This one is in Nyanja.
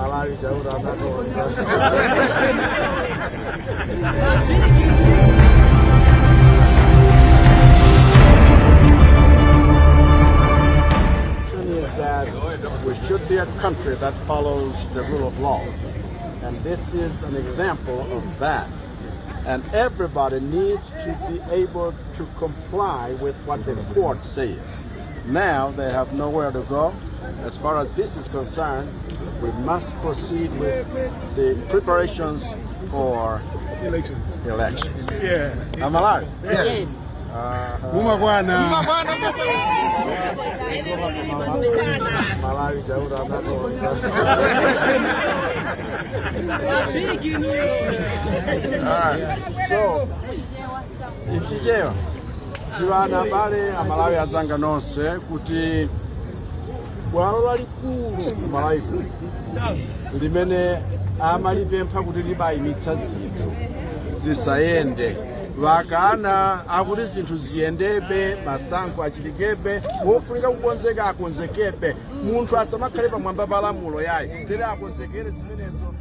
Malawi Chauta anakonza. Is that we should be a country that follows the rule of law. And this is an example of that. And everybody needs to be able to comply with what the court says. Now they have nowhere to go. As far as this is concerned, we must proceed with the preparations for Elections. Elections. Yeah. Am I right? Yes. Mumakwana. Malawi Chauta anakonza. Alright. So, m'Chichewa, dziwani abale Amalawi azanga nonse kuti bwalo lalikulu ku Malawi kuno limene amalipempha kuti limayimitsa zinthu zisayende vakana akuti zinthu ziyendebe, masankho achitikebe, wofunika kukonzeka akonzekebe, munthu asamakhale pamwamba pa lamulo yayi, tere akonzekere zimenezo.